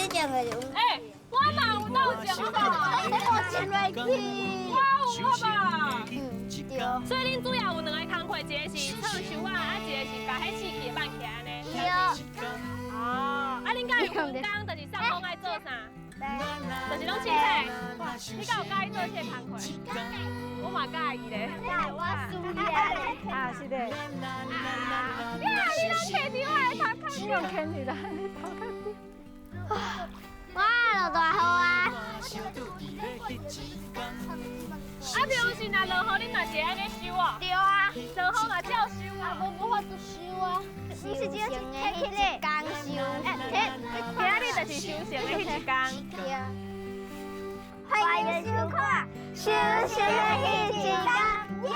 你種的就。欸，我嘛有鬥種好無？我種落去。我有好無？嗯，對。所以恁主要有兩个工課，一个是創樹仔，啊，一個是共彼死去的挽起來按呢。對。哦，啊，恁敢有分工，就是送講愛做啥？就是攏凊彩。你敢有佮意做這个工課？我嘛佮意咧。我輸了。啊，是的。呀，你攏牽佇我的頭殼。你用牽佇咱的頭殼頂。哇，落大雨啊！啊，平時若落雨，恁嘛是會按呢收哦？對啊。落雨嘛照收啊？無無法度收啊。你是只有彼个工收，今仔日就是收成的彼一工。對。歡迎收看收成的彼一工，耶！